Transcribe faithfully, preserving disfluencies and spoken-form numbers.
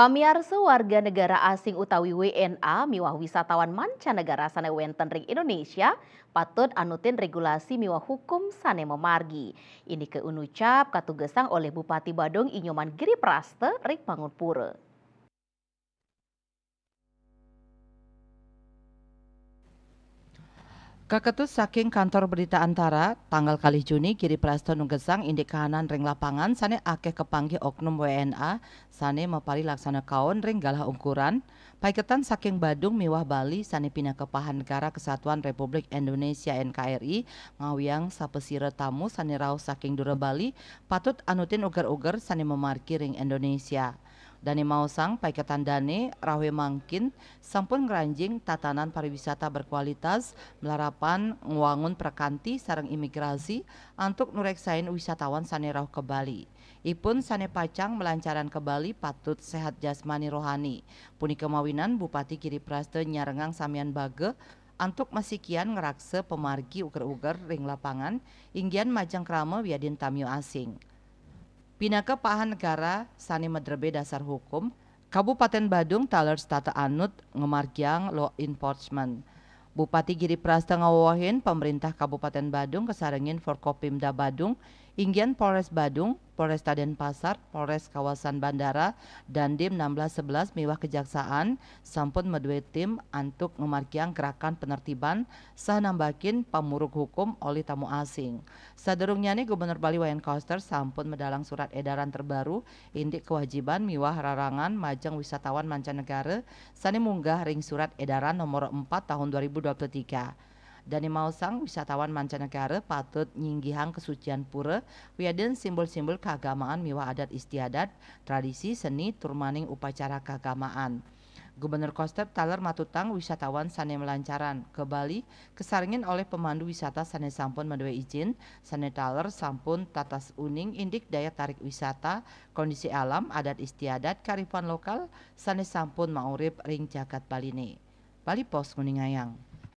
Pamiarsa, warga negara asing utawi W N A miwah wisatawan mancanegara sane wenten ring Indonesia patut anutin regulasi miwah hukum sane mamargi. Indike unucap katugesang olih Bupati Badung I Nyoman Giri Prasta ring Mangunpura. Kaketus saking Kantor Berita Antara, tanggal kalih Juni, Giri Prasta nugesang indik kahanan ring lapangan sane akeh kapanggih oknum W N A sane maparilaksana kaon ring galah ungkuran. Paiketan saking Badung miwah Bali sane pinaka pahan negara Kesatuan Republik Indonesia, N K R I, ngawiang sapasira tamu sane rauh saking dura Bali patut anutin uger-uger sane mamargi ring Indonesia. Dane maosang, paiketan dane rauh mangkin sampun ngranjing tatanan pariwisata berkualitas, malarapan ngwangun prakanti sareng imigrasi antuk nureksain wisatawan sane rauh ka Bali. Ipun sane pacang malancaran ka Bali patut sehat jasmani rohani. Punika mawinan Bupati Giri Prasta nyarengang samian baga antuk masikian ngraksa pamargi uger-uger ring lapangan, inggian majeng krama wiadin tamiu asing. Pinaka pahan negara sane madrebe dasar hukum, Kabupaten Badung taler setata anut ngamargiang law enforcement. Bupati Giri Prasta ngawewehin pamrintah Kabupaten Badung kasarengin Forkopimda Badung, inggian Polres Badung, Polresta Denpasar, Polres Kawasan Bandara, Dandim enam belas sebelas miwah Kejaksaan sampun madue tim antuk ngamargiang gerakan penertiban saha nambakin pamurug hukum olih tamu asing. Sadurungnyane, Gubernur Bali Wayan Koster sampun medalang surat edaran terbaru indik kewajiban miwah rarangan majeng wisatawan mancanegara sane munggah ring Surat Edaran Nomor empat Tahun dua ribu dua puluh tiga. Dane maosang, wisatawan mancanegara patut nyinggihang kasucian pura wiadin simbol-simbol kaagamaan miwah adat istiadat, tradisi, seni, tur maning upacara kaagamaan. Gubernur Koster taler matutang wisatawan sane malancaran ka Bali kasarengin olih pemandu wisata sane sampun madue ijin, sane taler sampun tatas uning indik daya tarik wisata, kondisi alam, adat istiadat, kearifan lokal sane sampun maurip ring jagat Baline. Bali Post nguningayang.